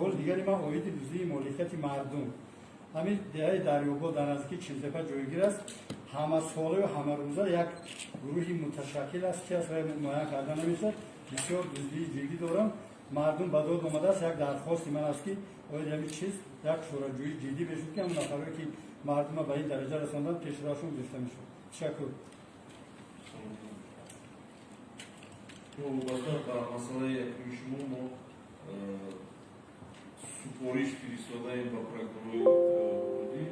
Саволи дигари ман оиди дуздии моликияти мардум. Ҳамин деҳаи Дарёбод дар наздики Чилтепа ҷойгир аст. Ҳамасолаю ҳамарӯза як гурӯҳи муташаккил аст, ки аст ва муайян карда намешавад. Бисёр дуздии ҷиддӣ дорам. Мардум ба дод омадааст. Як дархости ман аст, ки оиди ҳамин чиз як чораҷӯии ҷиддӣ бешуд, ки ҳамон нафарое, ки мардума ба ин дараҷа расонданд, пешроҳашон гирифта мешуд. Ташаккур. Вобаста ба масъалаи якуми шумо, мо супориш фиристодаем ба прокурори ҳудудӣ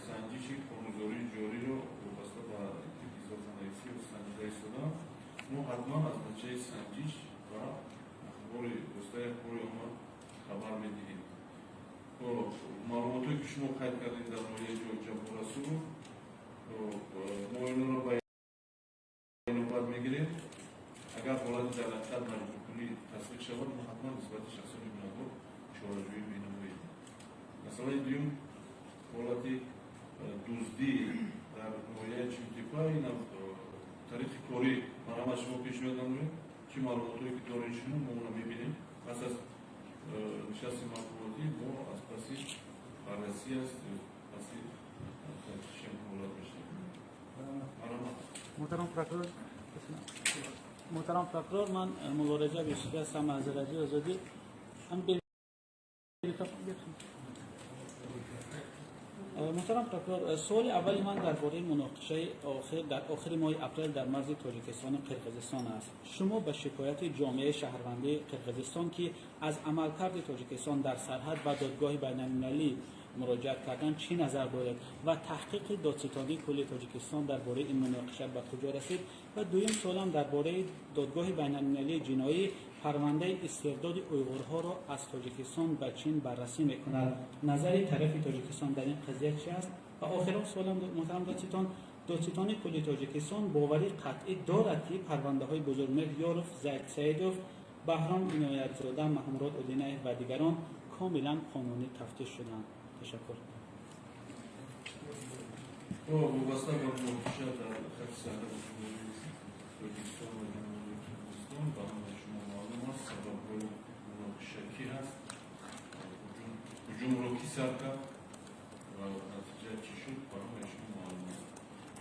санҷиши қонунгузории ҷориро вобаста ба изофанависӣ санҷида истодаам. Мо ҳатман аз натиҷаи санҷиш ва ахбори воситаи ахбори омма хабар медиҳем. Маълумотое, ки шумо қайд кардед дар ноҳияи Ҷаббор Расулов, мо инро ба инобат мегирем. Агар ҳолати дар ҳақиқат маҷбуркунӣ тасдиқ шавад, мо ҳатман нисбати шахсони гунаҳкор чораҷӯӣ менамоем. Масъалаи дуюм, ҳолати дуздӣ дар ноҳияи Чилтепа, инам тариқи корӣ марҳамат, шумо пешниҳод намоед, чӣ маълумотое ки доред шумо, мо онро мебинем. Пас аз нишасти матбуотӣ мо аз паси баррасӣ аст, паси тафтиши ҳолат мешавем. Марҳамат. Муҳтарам прокурор, муҳтарам прокурор, ман Мулло Раҷаб Юсуфӣ ҳастам аз Радиои Озодӣ. Ҳам микрофон. Муҳтарам прокурор, суоли аввали ман дар бораи муноқишаи охир дар охири моҳи апрел дар марзи Тоҷикистону Қирғизистон аст. Шумо ба шикояти ҷомеаи шаҳрвандии Қирғизистон, ки аз амалкарди Тоҷикистон дар сарҳад ба Додгоҳи байналмилалӣ муроҷиат кардан, чӣ назар доред ва таҳқиқи Додситонии кулли Тоҷикистон дар бораи ин муноқиша ба куҷо расид? Ва дуюм суолам дар бораи Додгоҳи байналмилалии ҷиноӣ, парвандаи истирдоди уйғурҳоро аз Тоҷикистон ба Чин баррасӣ мекунад. Назари тарафи Тоҷикистон дар ин қазия чи аст? Ва охирон суолам, муҳтарам додситон, Додситонии кулли Тоҷикистон боварӣ қатъӣ дорад, ки парвандаҳои Бузургмеҳр Ёров, Зайд Саидов, Баҳром Иноятзода, Маҳмурод Одинаев ва дигарон комилан қонунӣ тафтиш шуданд? Ташаккур. Вобаста ба муноқиша дар хати сарҳади Ҷумҳурии Тоҷикистон ва Ҷумҳурии Қирғизистон, ба ҳамаи шумо маълум аст сабабҳои муноқиша кӣ ҳаст, ҳуҷумро кӣ сар кард ва натиҷа чӣ шуд, ба ҳамаи шумо маълум аст.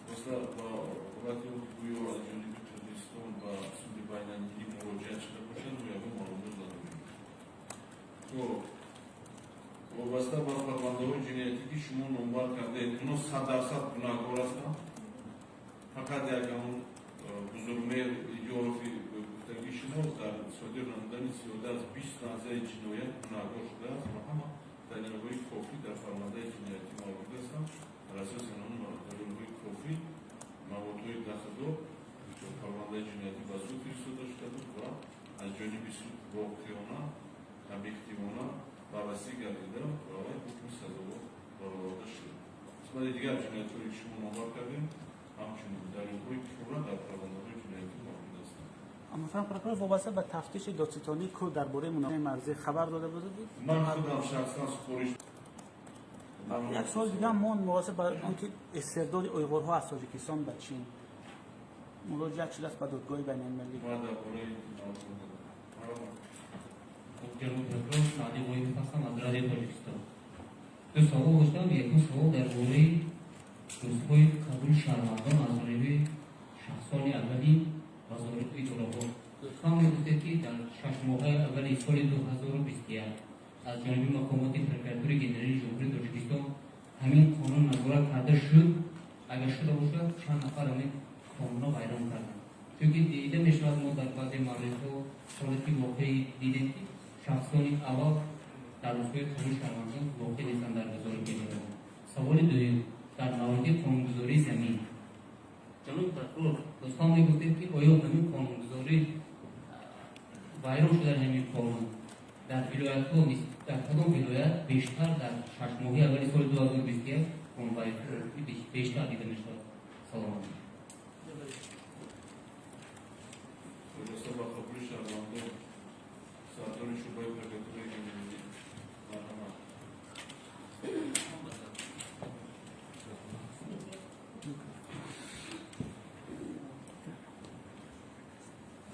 Вобаста ба ҳолати он, ки гӯё аз ҷониби Қирғизистон ба суди байналмилалӣ муроҷиат шуда бошад, мо ягон маълумот надорем. Хоб, вобаста ба парвандаҳои ҷиноятӣ, ки шумо номбар кардаед, онҳо 100% гунаҳкор ҳастанд. Фақат як ҳамон Бузургмеҳр Ёрови гуфтагии шумо дар содир намудани зиёда аз 20 лаҳзаи ҷиноят гунаҳкор шудааст ва ҳама далелҳои кофӣ дар парвандаи ҷиноятӣ мавҷуд ҳастанд. Бар асоси ҳамон далелҳои кофӣ, маводҳои дахлдор, парвандаи ҷиноятӣ ба суд фиристода шуда буд ва аз ҷониби суд воқеона, объективона баррасӣ гардида ва вай ҳукми сазовор бароварда шуд. Нисбати дигар ҷиноятҳое, ки шумо номбар кардем, ҳамчунин далелҳои пурра дар парвандаҳои ҷиноятӣ мавҷуд ҳастанд. Муҳтарам прокурор, вобаста ба тафтиши Додситонии кул дар бораи муноқишаи марзӣ хабар дода будед? Ман худам шахсан супориш Як суол дигар мон, мувофиқ ба он ки истирдоди уйғурҳо аз Тоҷикистон ба Чин муроҷиат шудааст ба Додгоҳи байналмилалӣ. Ман дар бораи маълумот надорам. Марҳамат. Ҷаноби прокурор, Саъди Ғоибов ҳастам аз Радиои Тоҷикистон. Ду савол доштам. Якум савол дар бораи рӯзҳои қабули шаҳрвандон аз ҷониби шахсони аввали вазорату идораҳо. Лутфан мегуфтед, ки дар 6 моҳаи аввали соли 2021 аз ҷониби мақомоти Прокуратураи Генералии Ҷумҳурии Тоҷикистон ҳамин қонун назорат карда шуд? Агар шуда бошад, чанд нафар ҳамин қонунро вайрон карданд? Чунки дида мешавад, мо дар баъзе мавридҳо ҳолати воқеӣ дидем, ки шахсони аввал дар рӯзҳои қабули шаҳрвандон воқеъ нестанд дар вазорати идораҳо. Саволи дуюм дар мавриди қонунгузории замин. Ҷаноби прокурор, лутфан мегуфтед, ки оё ҳамин қонунгузорӣ, вайрон шудани ҳамин қонун дар вилоятҳо, дар кадом вилоят бештар дар 6 моҳаи аввали соли 2021 бештар дида мешавад? Саломат. Вобаста ба қабули шаҳрвандон, сардори шӯъбаи прокуратураи генералӣ, марҳамат.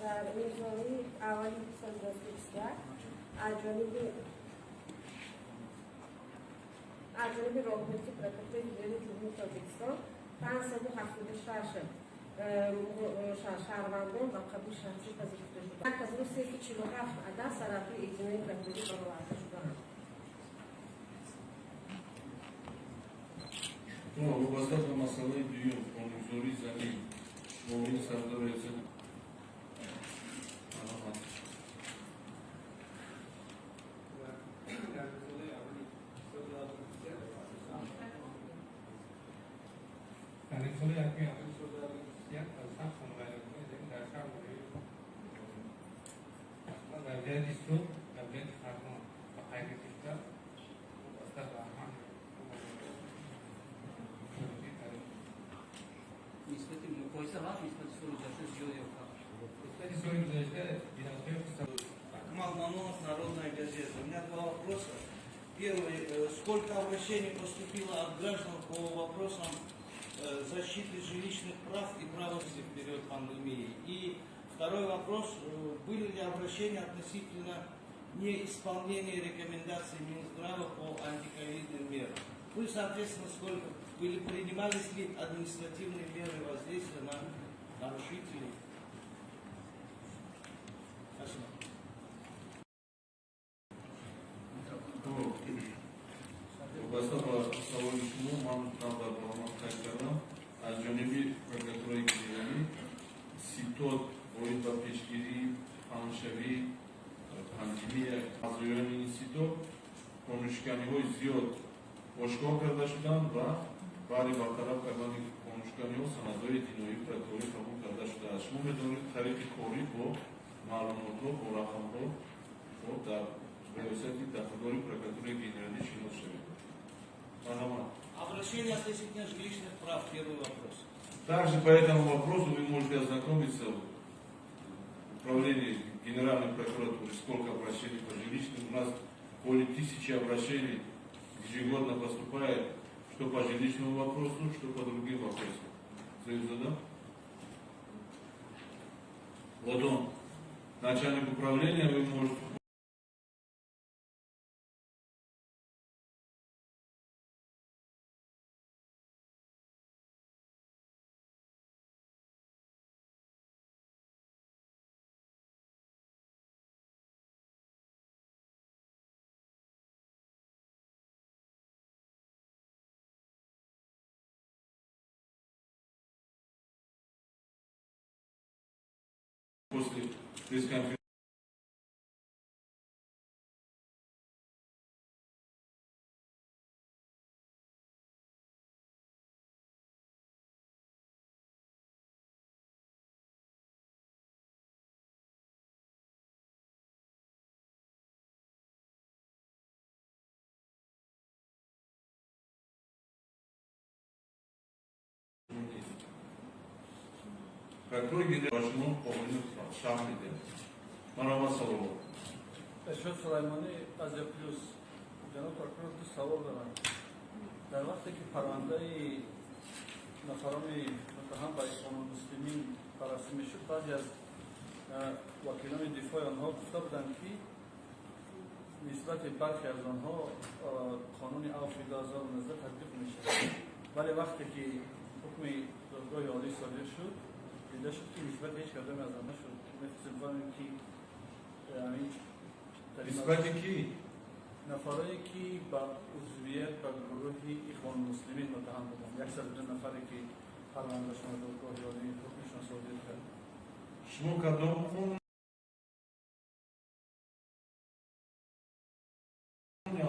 Дар нимсолаи аввали соли 2021 аз ҷониби Аз ҷониби роҳбарияти прокуратураи федералии Ҷумҳурии Тоҷикистон 576 шаҳрвандон ба қабули шахсӣ пазируфта шуда, 1347 адад санадҳои эътинои прокурорӣ бароварда шудаанд. Вобаста ба масъалаи дуюм, қонунгузории замин, муовини сардори риёсати, марҳамат. Дар соли аввали соли 2021, дар соли якуми апрели соли 2021 аз ҳафт қонунвайронкунии замин дар шаҳр ноҳияи, дар вилояти Суғд, дар вилояти Хатлон ба қайд гирифта шуда, вобаста ба ҳам Нисбати муқоиса ҳаст, нисбати соли гузашта зиёд ё кам? Нисбати соли гузашта ҷиноятҳои Акмал Манонов, «Народная газета». У меня два вопроса. Первый. Сколько обращений поступило от граждан по вопросам защиты жилищных прав и права в период пандемии? И второй вопрос. Были ли обращения относительно неисполнения рекомендаций Минздрава по антиковидным мерам? Ну и, соответственно, сколько были, принимались ли административные меры воздействия на нарушителей? Спасибо. Хуб, вобаста ба саволи шумо, ман там дар баромад қайд кардам, аз ҷониби прокуратураи генералӣ ситод оид ба пешгирии паҳншавии пандемия, аъзоёни ин ситод қонуншиканиҳои зиёд ошкор карда шуданд ва баъди бартараф кардани қонуншиканиҳо санадҳои ҷиноӣ прокурорӣ қабул карда шудааст. Шумо метавонед тариқи корӣ бо маълумотҳо, бо рақамҳо дар риёсати дахлдори прокуратураи генералӣ шинос шавед. Марҳамат. Обращение относительно жилищных прав, первый вопрос. Также по этому вопросу вы можете ознакомиться в управлении Генеральной прокуратуры, сколько обращений по жилищным. У нас более тысячи обращений ежегодно поступает, что по жилищному вопросу, что по другим вопросам. Союза, да? Вот он, начальник управления, вы можете после пресс-конференции прокурор генерал шумо қобили шарҳ медиҳад. Марҳамат, саволо. Иршод Сулаймонӣ, Азия Плюс. Ҷаноб прокурор, ду савол дорам. Дар вақте ки парвандаи нафарони муттаҳам ба Ихвонулмуслимин баррасӣ мешуд, баъзе аз вакилони дифои онҳо гуфта буданд, ки нисбати бархе аз онҳо қонуни авфи 2019 татбиқ мешавад, вале вақте ки ҳукми додгоҳи олӣ содир шуд, дида шуд, ки нисбати ҳеҷ кадоме аз онҳо шуд. Мехостем фаҳмем, ки ҳамин Нисбати кӣ? Нафарое ки ба узвият ба гурӯҳи Ихвонмуслимин муттаҳам буданд, 102 нафаре ки парвандашон додгоҳи олӣ ҳукмшон содир кард. Шумо кадом қонуни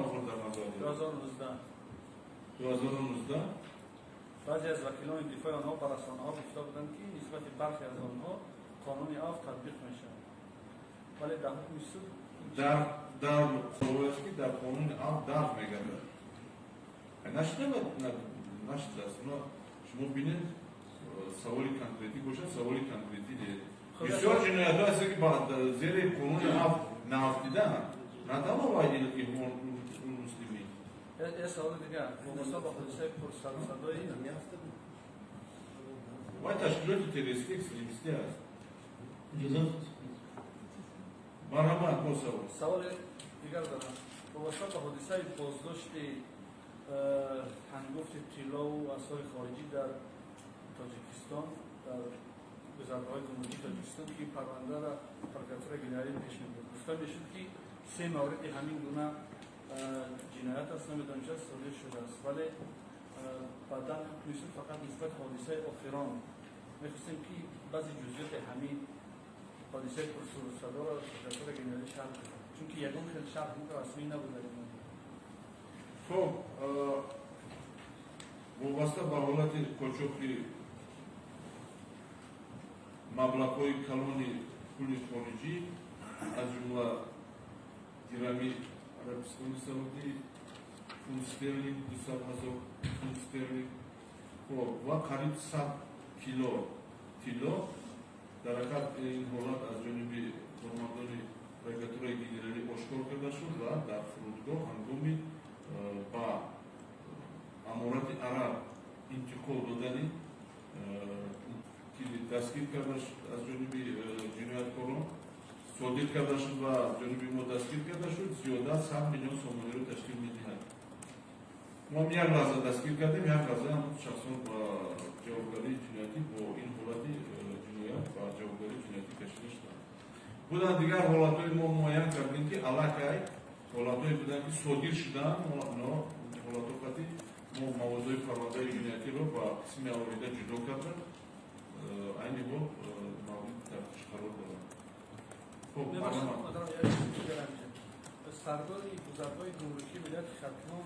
авфро дар назар доред? 2019. 2019. Баъзе аз вакилони дифои онҳо ба расонаҳо гуфта буданд, ки нисбати бархе аз онҳо қонуни авф татбиқ мешавад, вале дар ҳукми суд Дар аст, ки дар қонуни авф дарҷ мегардад. Нашуда, нашудааст. Шумо бинед, саволи конкретӣ бошад, саволи конкретӣ диҳед. Бисёр ҷиноятҳо ҳаст, ки зери қонуни авф наафтидаанд, на танҳо муслимин. Як саволи дигар вобаста ба ҳодисаи пурсарусадои Вай ташкилоти террористӣ, экстремистӣ аст. Марҳамат, бо савол. Саволи дигар дорам вобаста ба ҳодисаи боздошти Ҳангофти тиллову асъори хориҷӣ дар Тоҷикистон, дар гузаргоҳҳои гумрукии Тоҷикистон, ки парвандаро прокуратураи генералӣ пеш мебурд, гуфта мешуд, ки се мавриди ҳамин гуна ҷиноят аст, намедонам ча содир шудааст, вале баъдан ҳукми суд фақат нисбати ҳодисаи охирон. Мехостем, ки баъзе ҷузъиёти ҳамин ҳодисаи пурсурусадоро прокуратураи генералӣ шарҳ кунад, чунки ягон хел шарҳ расмӣ набуд дар ин. Хоб, вобаста ба ҳолати қочоқи маблағҳои калони пули хориҷӣ, аз ҷумла дирами Арабистони Саудӣ, фунт стерлинг, 200 000 фунт стерлинг, хоб, ва қариб 100 кило тилло, дар ҳақиқат ин ҳолат аз ҷониби кормандони прокуратураи генералӣ ошкор карда шуд ва дар фурудгоҳ ҳангоми ба Аморати Араб интиқол додани, ки дастгир карда аз ҷониби ҷинояткорон содир карда шуд ва аз ҷониби мо дастгир карда шуд, зиёда аз 100 миллион сомониро ташкил медиҳад. Мо як лаҳза дастгир кардем, як лаҳза ҳам шахсон ба ҷавобгарии ҷиноятӣ, бо ин ҳолати ҷиноят ба ҷавобгарии ҷиноятӣ кашида шуданд. Буданд дигар ҳолатҳои, мо муайян кардем, ки аллакай ҳолатҳое буданд, ки содир шуданд. Но ҳолатҳо қати мо маводҳои парвандаи ҷиноятиро ба қисми алоҳида ҷудо карда, айни ҳол мавриди тафтиш қарор доранд. Хоб. Сардори гузаргоҳи гумрукии вилояти Хатлон.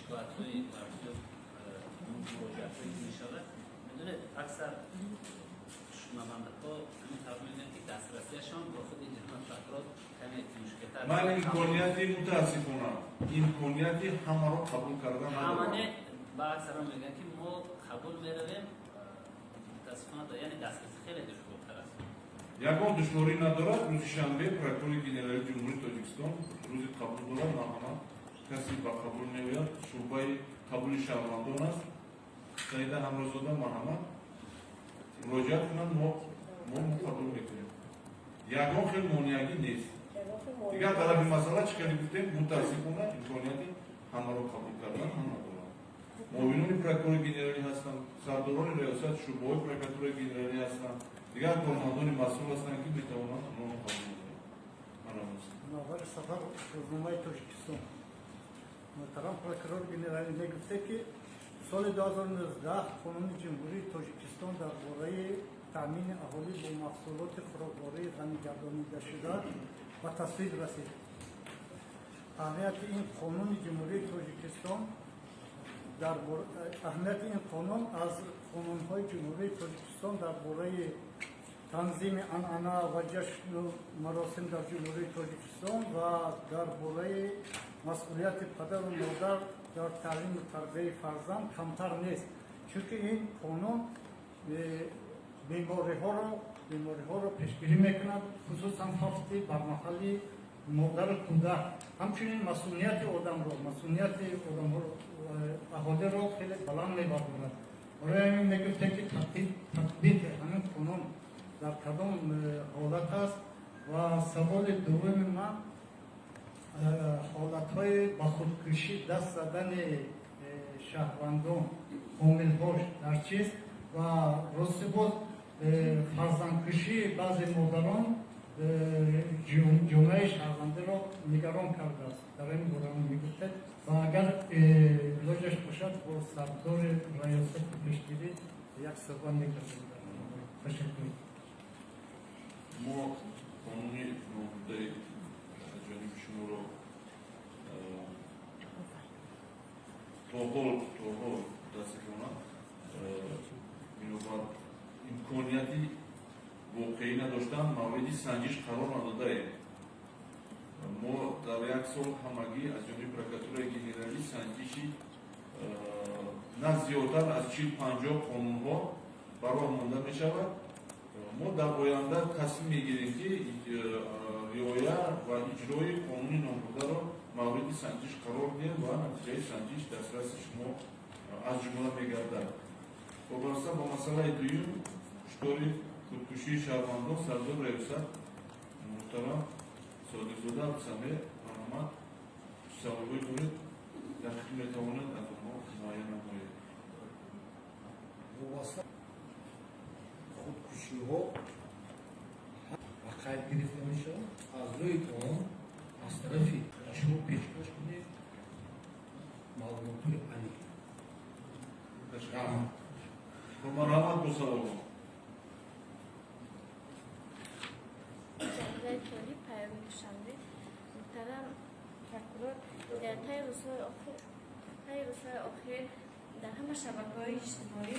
Шикоятҳои мардум, муроҷиатҳое ки мешавад, медонед, аксар шунавандаҳо ҳамин тавр мегӯянд, ки дастрасиашон бо худи ҷаноби прокурор каме мушкилтар. Ман имконияти, мутаассифона, имконияти ҳамаро қабул карда ҳамане надорам. Ба аксарон мегӯянд, ки мо қабул меравем, мутаассифона, яъне дастрасӣ хеле душвортар аст. Ягон душворӣ надорад. Рӯзи шанбе прокурори генералии Ҷумҳурии Тоҷикистон рӯзи қабул дорад. Марҳамат, касе ба қабул меояд, шӯъбаи қабули шаҳрвандон аст, Саида Ҳамрозода, марҳамат, муроҷиат кунанд, мо қабул мекунем, ягон хел монеагӣ нест. Дигар тарафи масъала, чӣ хеле гуфтем, мутаассифона, имконияти ҳамаро қабул кардан ҳам надорам. Муовинони прокурори генералӣ ҳастанд, сардорони риёсат шӯъбаҳои прокуратураи генералӣ ҳастанд, дигар кормандони масъул ҳастанд, ки метавонанд онҳоро қабул кунанд. Марҳамат. Мунаввар Сафар, рӯзномаи Тоҷикистон. Муҳтарам прокурор генералӣ, мегуфте, ки соли 2019 қонуни Ҷумҳурии Тоҷикистон дар бораи таъмини аҳолӣ бо маҳсулоти хӯроквории ғанигардонидашуда ба тасвиб расид. Аҳамияти ин қонуни Ҷумҳурии Тоҷикистон дар аҳамияти ин қонун аз қонунҳои Ҷумҳурии Тоҷикистон дар бораи танзими анъана ва ҷашну маросим дар Ҷумҳурии Тоҷикистон ва дар бораи масъулияти падару модар дар таълиму тарбияи фарзанд камтар нест, чунки ин қонун бемориҳоро пешгирӣ мекунад, хусусан фавти бармаҳали модару кӯдак, ҳамчунин масунияти одамҳоро, аҳолиро хеле баланд мебардорад. Барои ҳамин мегуфтем, ки татбиқи ҳамин қонун дар кадом ҳолат аст? Ва саволи дуввуми ман, ҳолатҳои ба худкушӣ даст задани шаҳрвандон омилҳош дар чист? Ва рости боз фарзандкушии баъзе модарон ҷомеаи шаҳрвандиро нигарон кардааст. Дар ин бора мегуфтед ва агар илоҷаш бошад, бо сардори раёсати пешгирӣ як суҳбат мекардем. Ташаккур. Мо қонуни номбурдаи аз ҷониби шуморо то ҳол, мутаассифона, бинобар имконияти воқеӣ надоштан, мавриди санҷиш қарор надодаем. Мо дар як сол ҳамагӣ аз ҷониби прокуратураи генералӣ санҷиши на зиёдтар аз 40-50 қонунҳо ба роҳ монда мешавад. Мо дар оянда тасмим мегирем, ки риоя ва иҷрои қонуни номбурдаро мавриди санҷиш қарор диҳем ва натиҷаи санҷиш дастраси шумо аз ҷумла мегардад. Вобаста ба масъалаи дуюм, куштори, худкушии шаҳрвандон, сардор раёсат муҳтарам Содиқзода Абдусамед, марҳамат, саволҳое доред? Дақиқ метавонад аз онҳо муайян намояд. Вобаста худкушиҳо ба қайд гирифта мешавад, аз рӯи он аз тарафи шумо пешкаш кунед маълумотҳои аниқ. Раҳмат. Марҳамат, бо саволҳо. Ҷамилаи Толиб, Паёми Душанбе. Муҳтарам прокурор, дар таи рӯзҳои охир дар ҳама шабакаҳои иҷтимоӣ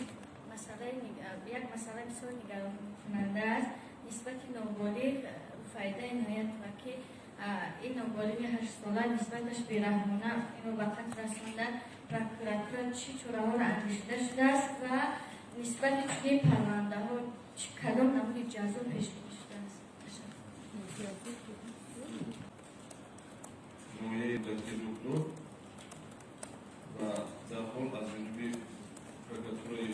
як масъала бисёр нигаронкунанда аст нисбати ноболиғ Руфайда Иноятова, ки ин ноболиғи 8-сола нисбаташ бераҳмона инро ба қатл расонда. Прокуратура чӣ чораҳоро андешида шудааст ва нисбати чунин парвандаҳо кадом намуди ҷазо пешбинӣ шудааст? Ташаккур. Ноҳияи Рӯдакӣ рух дод ва дар ҳол аз ҷониби прокуратураи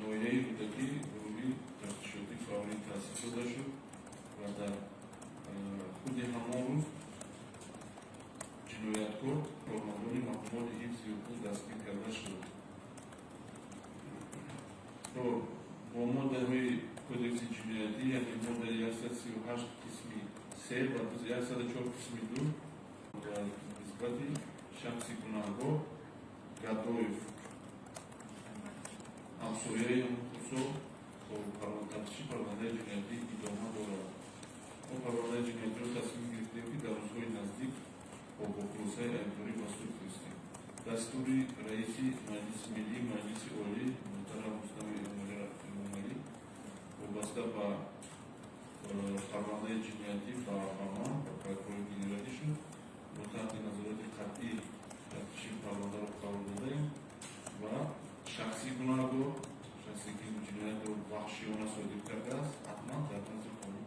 ноҳияи Рӯдакӣ гурӯҳи тафтишотӣ фаврӣ таъсис дода шуд ва дар худи ҳамон рӯз ҷинояткор, кормандони мақомоти ҳифзи ҳуқуқ дастгир карда шуд. Бо моддаҳои Кодекси ҷиноятӣ, яъне моддаи 138 қисми 3 ва 104 қисми 2 ва нисбати шахси гунаҳгор Гадоев, ҳамсояи ҳамхусо, тафтиши парвандаи ҷиноятӣ идома дорад. Мо парвандаи ҷиноятиро тасмим гирифтем, ки дар рӯзҳои наздик бо хулосаи айбдорӣ ба суд фиристем. Дастури раиси Маҷлиси Миллӣ, Маҷлиси Олӣ, муҳтарам Рустами Эмомалӣ вобаста ба парвандаи ҷиноятӣ ба ман, ба прокурори генералӣ шуд. Мо таҳти назорати қатъӣ тафтиши парвандаро қарор додаем ва шахси гунаҳгор, шахсе ки ҷиноятро ваҳшиёна содир кардааст, ҳатман дар назди қонун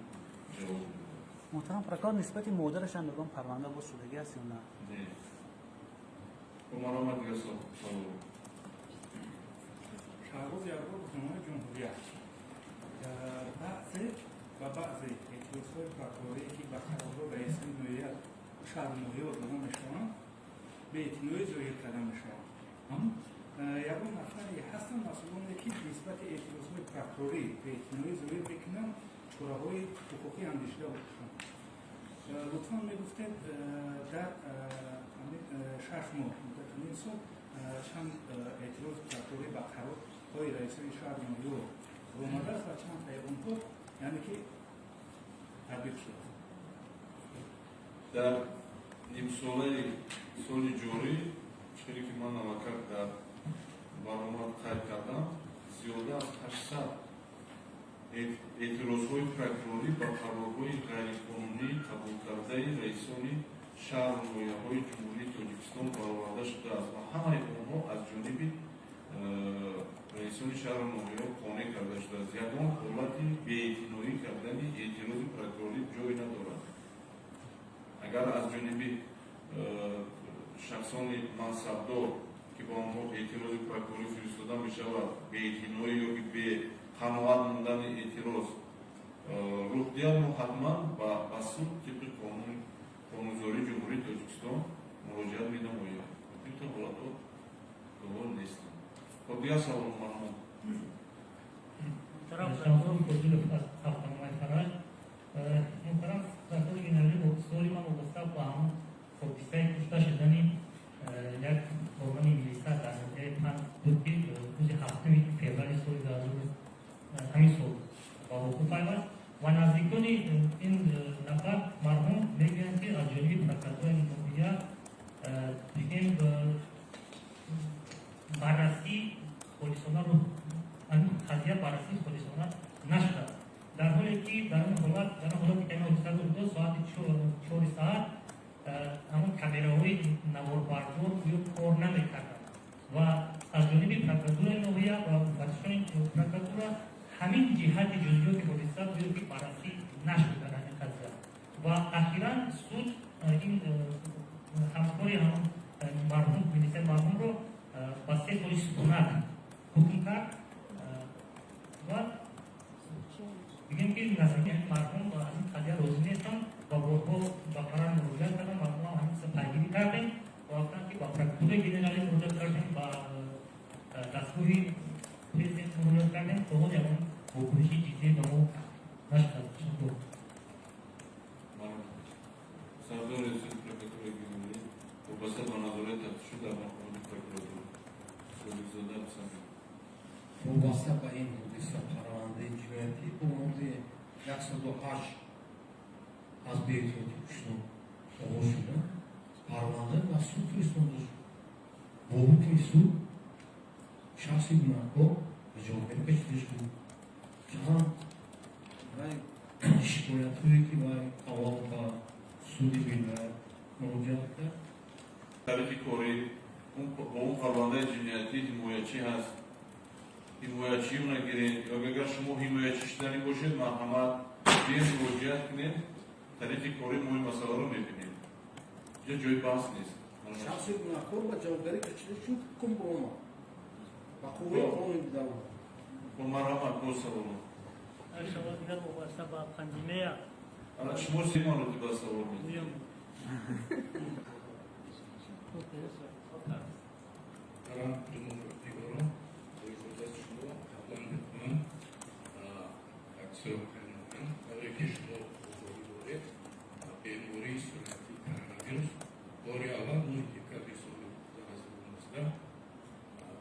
ҷавоб медиҳад. Муҳтарам прокурор, нисбати модараш ҳам ягон парванда боз шудагӣ аст ё на? Не. Бо маромад, дигар савол. Шаҳроз Ярбор, Рӯзномаи Ҷумҳурият. Дар баъзе ба баъзе эътирозҳои прокурорие, ки ба қарорҳо раисони ноҳия, шаҳру ноҳияҳо дода мешаванд, беэътиноӣ зоҳир карда мешаванд. Ягон нафаре ҳастанд масъулоне, ки нисбати эътирозҳои прокурорӣ беэътиноӣ зоҳир мекунанд, чораҳои ҳуқуқӣ андешида бошанд? Лутфан мегуфтед, дар 6 моҳ муддати ним сол чанд эътирози прокурорӣ ба қарорҳои раисони шаҳру ноҳияҳо омадааст ва чанд таи онҳо, яъне ки, татбиқ шудааст? Дар нимсолаи соли ҷорӣ, чизе ки ман навакак дар баромад қайд кардам, зиёда аз 800 эътирозҳои прокурорӣ ба қарорҳои ғайриқонунӣ қабулкардаи раисони шаҳру ноҳияҳои Ҷумҳурии Тоҷикистон бароварда шудааст ва ҳамаи онҳо аз ҷониби раисони шаҳру ноҳияҳо қонеъ карда шудааст. Ягон ҳолати беэътиноӣ кардани эътирози прокурорӣ ҷой надорад. Агар аз ҷониби шахсони мансабдор, ки ба онҳо эътирози прокурорӣ фиристода мешавад, беэътиноӣ ё ки беқаноат мондани эътироз рух диҳад, мо ҳатман ба суд тибқи қонунгузории Ҷумҳурии Тоҷикистон муроҷиат менамоем. Ин ҳолатҳо гувоҳ нестанд. Хоб, дигар савол, марҳамат. Шаҳзод Фозилов аз ҳафтаномаи Фараҷ. Муҳтарам прокурори генералӣ, суоли ман вобаста ба ҳамон ҳодисаи кушта шудани як корманди милиса дар ноҳияи Панҷ буд, ки рӯзи 7 феврали соли ҳамин сол ба вуқӯъ пайваст ва наздикони ин нафар марҳум мегӯянд, ки аз ҷониби прокуратураи ноҳия бигем, баррасии холисонаро, қазия баррасии холисона нашудааст, дар ҳоле ки дар он ҳолате ки ин ҳодиса рух дод, соати 4 саҳар ҳамон камераҳои наворбардор гӯё кор намекарданд ва аз ҷониби прокуратураи ноҳия ва муфаттишони прокуратура ҳамин ҷиҳати ҷузъиёти ҳодиса гӯё ки баррасӣ нашуд дар ҳамин қазия. Ва ахиран суд ин ҳамкори ҳамон марҳум, милисияи марҳумро ба 3 соли сукунат ҳукм кард ва бигем, ки наздикони марҳум аз ин қазия розӣ нестанд ва борҳо ба қарар муроҷиат карданд ва мо ҳам ҳамин пайгирӣ кардем. рафтан ки ба прокуратураи генералӣ муроҷиат кардем, ба дастгоҳи президент муроҷиат кардем, то ҳол ягон вокуниши ҷиддӣ ба мо нашудааст. Ташаккур. Сардор раиси прокуратураи генералӣ, вобаста ба назорати тафтишот дар мақомоти прокуратура, Содиқзода Самир. Вобаста ба ин ҳодиса парвандаи ҷиноятӣ бо моддаи 108 аз беэҳтиётӣ куштор оғоз шуда, парванда ба суд фиристонда шуд. Бо ҳукми суд шахси гунаҳкор ба ҷавобгарӣ кашида шуд. Чанд шикоятҳое ки вай аввал ба суди вилоят муроҷиат кард. Тариқи корӣ бо он парвандаи ҷиноятӣ ҳимоячӣ ҳаст, ҳимоячиё нагиред, ё агар шумо ҳимоячӣ шуданӣ бошед, марҳамат, биед, муроҷиат кунед, тариқи корӣ мо ин масъаларо мебинем. Инҷа ҷои баҳс нест. Шахси гунаҳкор ба ҷавобгарӣ кашида шуд, ҳукм баромад ба қувваи қонуни давлат. Бо марҳамат, боз саволо. Савол дигар вобаста ба пандемия. Шумо се маротиба савол медиҳед. Муҳтарам рӯзноманигорон, бо иҷозати шумо қаблан мехоҳам як чизро қайд намоям. Барое ки шумо огоҳӣ доред, бемории сироятии коронавирус бори аввал 9 декабри соли 2019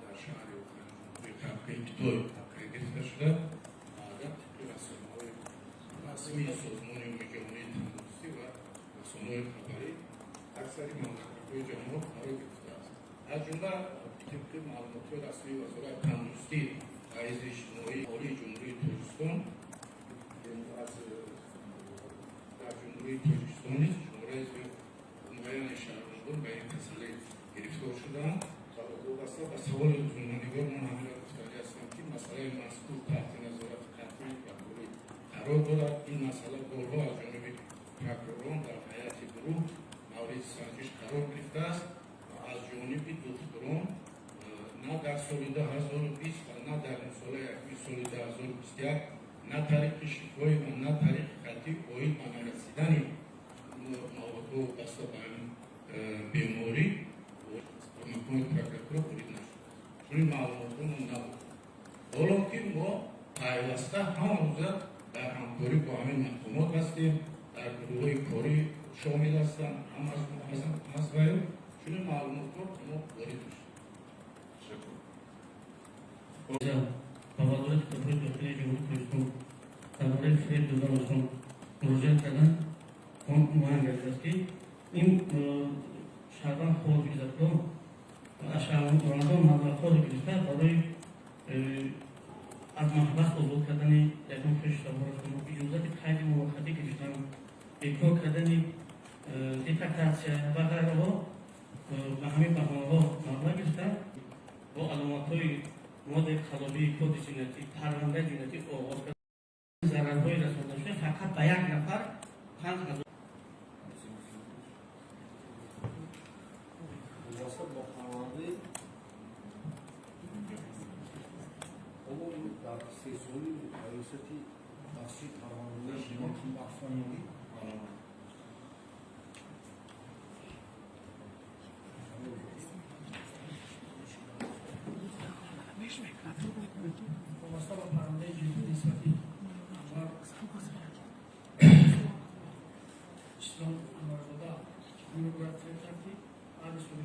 дар шаҳри Ухани Ҷумҳурии Халқии Хитой қайд гирифта шуда, баъдан тибқи расонаҳои расмии Созмони Умумиҷаҳонии тандурустӣ ва расонаҳои хабарӣ аксари мамлакатҳои ҷаҳонро фаро гирифтааст. Аз ҷумла тибқи маълумотҳои расмии Вазорати тандурустӣ ва ҳифзи иҷтимоии Олии Ҷумҳурии Тоҷикистон, дар Ҷумҳурии Тоҷикистон низ шумораи муайяни шаҳрвандон ба ин касалӣ гирифтор шудаанд. Ва вобаста ба саволи рӯзноманигор ман ҳаминро гуфтанӣ ҳастам, ки масъалаи мазкур таҳти назорати қатъии прокурорӣ қарор дорад. Ин масъала борҳо аз ҷониби прокуророн дар ҳайати гурӯҳ мавриди санҷиш қарор гирифтааст ва аз ҷониби духтурон на дар соли 2020 ва на дар соли якуми соли 2021 на тариқи шифоҳӣ ва на тариқи хаттӣ оид ба нарасидани маводҳо вобаста ба ин беморӣ ба мақомоти прокуратура ворид нашудааст. Чунин маълумотҳо мо набуд, ҳоло ки мо пайваста ҳамарӯза дар ҳамкорӣ бо ҳамин мақомот ҳастем, дар гурӯҳҳои корӣ шомил ҳастанд ҳам аз ваю чунин маълумотҳо мо ворид нашуд. Ба Вазорати корҳои дохилии Ҷумҳурии Тоҷикистон дар бораи фиреб доданашон муроҷиат кардан, он муайян гардидааст, ки ин шаҳрванд Хоҷизатулло аз шаҳрвандон маблағҳоро гирифта, барои аз маҳбас озод кардани ягон хешутаборашон, иҷозати қайди муваққатӣ гирифтан, бекор кардани депортатсия ва ғайраҳо ба ҳамин баҳонаҳо маблағ гирифта, бо аломатҳои моддаи қаллобии Кодекси ҷиноятӣ парвандаи ҷиноятӣ оғоз кард. Зарарҳои расонда шуда фақат ба як нафар 5000. Вобаста ба парвандаи ҳоло дар сесоли раёсати тафсири парвандаҳои ҷиноятӣ махсусан Вобаста ба парвандаи ҷиноятӣ нисбати Анвар Ислом Анварзода ҳаминро бояд қайд кард, ки баъди соли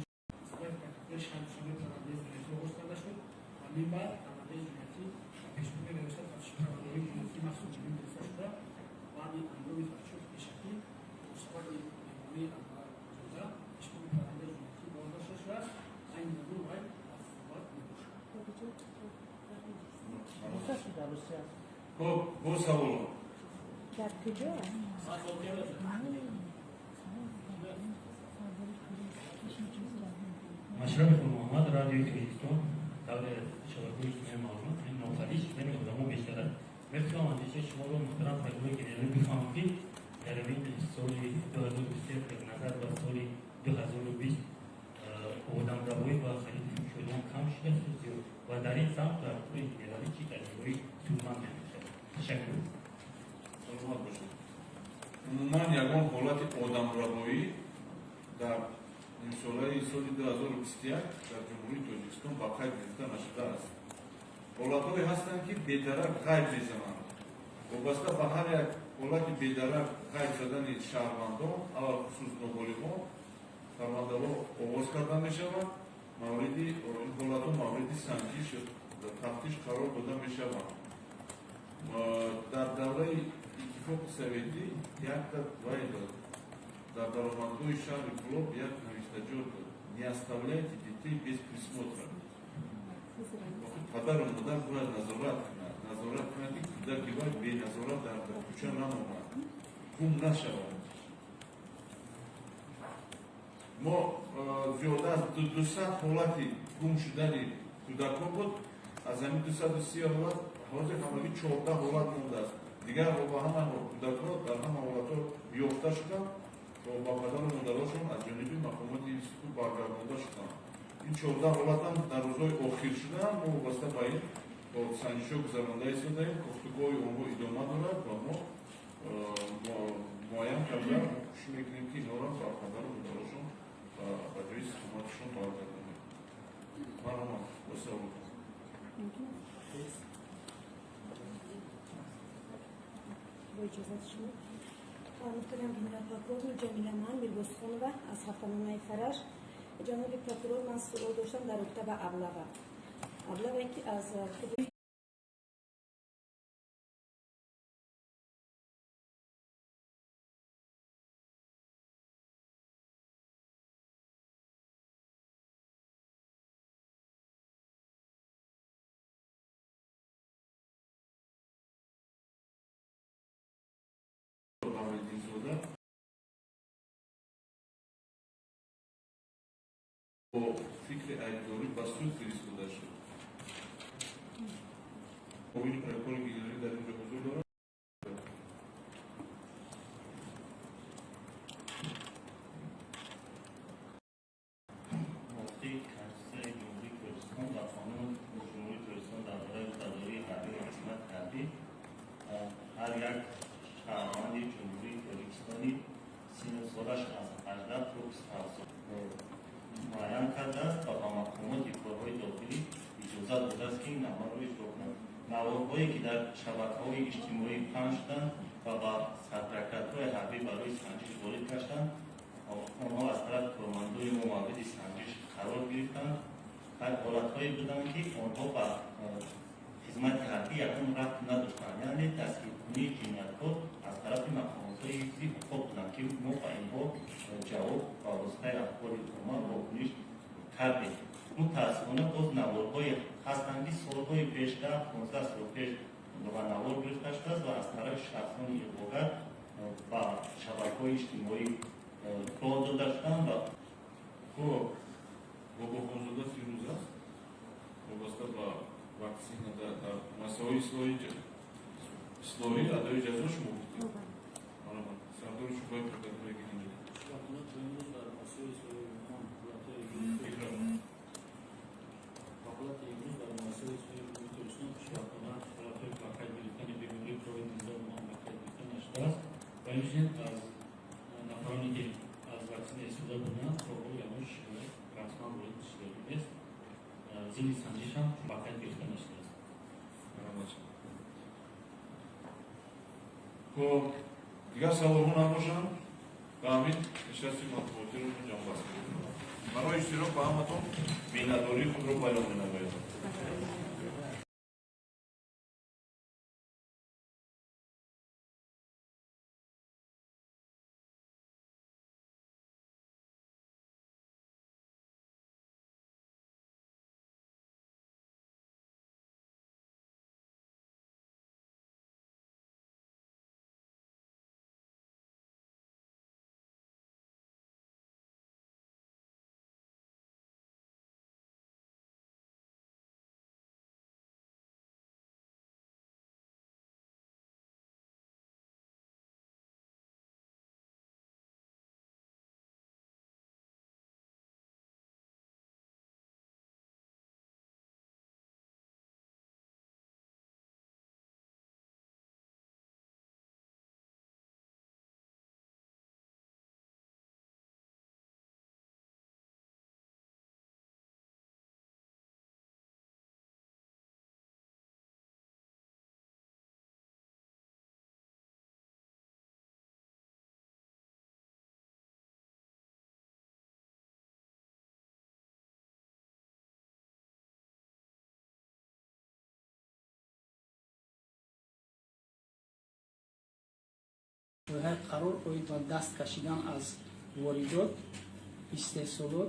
прокуратураи шаҳри Душанбе парвандаи ҷиноятӣ оғоз карда шуд ва мин баъд парвандаи ҷиноятӣ ба пешбурди раёсати тафтиши парвандаҳои ҷиноятии махсус ҷилвӣ гирифта шуда, баъди анҷоми тафтишоти пешакӣ бо сабаби бемории Анварзода пешбурди парвандаи ҷиноятӣ боздошта шудааст. Айни замон вай дар суҳбат мебошад. Хуб, боз саволо. Дар куҷо аст? Машраб Муҳаммад, Радиои Тоҷикистон. Даври шабакаҳои иҷтимоии маълумот ин нофариш байни одамо бештар аст. Мехоҳам андешаи шуморо, муҳтарам прокурори генералӣ, бифаҳмам, ки дар ин соли 2021 назар ба соли 2020 одамравоӣ ва хариди фурӯши одам кам шудааст ё зиёд, ва дар ин самт прокурори генералӣ чӣ тадбирҳои судманд меандешад? Ташаккур. Саломат бошед. Умуман ягон ҳолати одамрабоӣ дар нимсолаи соли 2021 дар Ҷумҳурии Тоҷикистон ба қайд гирифта нашудааст. Ҳолатҳое ҳастанд, ки бедарак ғайб мезананд. Вобаста ба ҳар як ҳолати бедарак ғайб задани шаҳрвандон, алалхусус ноболиғон, парвандаҳо оғоз карда мешаванд, мавриди ин ҳолатҳо мавриди санҷиш тафтиш қарор дода мешаванд. Дар давраи Иттифоқи Советӣ якта вай дод. Дар даромадгоҳи шаҳри Кӯлоб як навиштаҷот дод: «Не оставляйте детей без присмотра». Падару модар бояд назорат кунад, назорат кунад, ки кӯдаки вай беназорат дар кӯча намонад, гум нашавад. Мо зиёда аз 200 ҳолати гум шудани кӯдакҳо буд. Аз ҳамин 230 ҳолат ҳозир ҳамагӣ 14 ҳолат мондааст. Дигар ба ҳама кӯдакҳо дар ҳама ҳолатҳо ёфта шуданд ва ба падару модарошон аз ҷониби мақомоти институт баргардонда шуданд. Ин 14 ҳолатам дар рӯзҳои охир шуданд. Мо вобаста ба ин санҷишҳо гузаронда истодаем, кофтукови онҳо идома дорад ва мо муайян карда кӯшиш мекунем, ки инҳоро ба падару модарошон ба ҷои истиқоматашон баргардонем. Марҳамат, бо савол. Бо иҷозати шумо, муҳтарам генерал прокурор, Ҷамила ман Мирбосхонова аз ҳафтаномаи Фараж. Ҷаноби прокурор, ман суол доштам дар робита ба облава, ки аз худи Баҳриддинзода бо фикри айбдорӣ ба суд фиристода шуд. Муовини прокурори генералӣ дар ин ҷо ҳузур дорад. Мувофиқи Конститутсияи Ҷумҳурии Тоҷикистон ва Қонуни Ҷумҳурии Тоҷикистон дар бораи ӯҳдадории ҳарбӣ ва хизмати ҳарбӣ, ҳар як шаҳрванди Ҷумҳурии Тоҷикистони синну солаш аз 18 то 27 сол муайян кардааст ва ба мақомоти корҳои дохилӣ иҷозат додааст, ки ин амалро иҷро кунанд. Наворҳое, ки дар шабакаҳои иҷтимоӣ паҳн шуданд ва ба сарпрокуратураи ҳарбӣ барои санҷиш ворид гаштанд, онҳо аз тарафи кормандони мо мавриди санҷиш қарор гирифтанд. Ҳолатҳое буданд, ки онҳо ба хизмати ҳарбӣ ягон рабт надоштанд, яъне дастгиркунии ҷинояткор аз тарафи мақомотҳои ҳифзи ҳуқуқ буданд, ки мо ба инҳо ҷавоб ба воситаи ахбори омма вокуниш кардем. Мутаассифона, боз наворҳое ҳастанд, ки солҳои пеш, 10-15 сол пеш ба навор гирифта шудааст ва аз тарафи шахсони иғвогар ба шабакаҳои иҷтимоӣ роҳ дода шуданд ва Хуб, Бобохонзода Фирӯз аст. Вобаста ба ваксина дар масъалаҳои ислоҳӣ адои ҷазо шумо гуфтед. Марҳамат, сардори шӯъбаи прокуратураи генералӣ. Хушбахтона, то имрӯз дар муассисаҳои ислоҳии умуман ҳолатҳои ба ҳолати имрӯз дар муассисаҳои ислоҳии Ҷумҳурии Тоҷикистон, хушбахтона, ҳолатҳои ба қайд гирифтани бемории ковид-19 умуман ба қайд гирифта нашудааст ва инчунин аз нафароне, ки аз ваксина истифода бурданд, то ҳол ягон шикоят расман ворид шудагӣ нест. Зимни санҷиш ҳам ба қайд гирифта нашудааст. Марҳамат. Хуб, дигар саволҳо набошанд, ба ҳамин нишасти матбуотиро мо ҷамъбаст мекунем. Барои иштирок ба ҳаматон миннатдории худро баён менамоям. Лоиҳаи қарор оид ба даст кашидан аз воридот, истеҳсолот.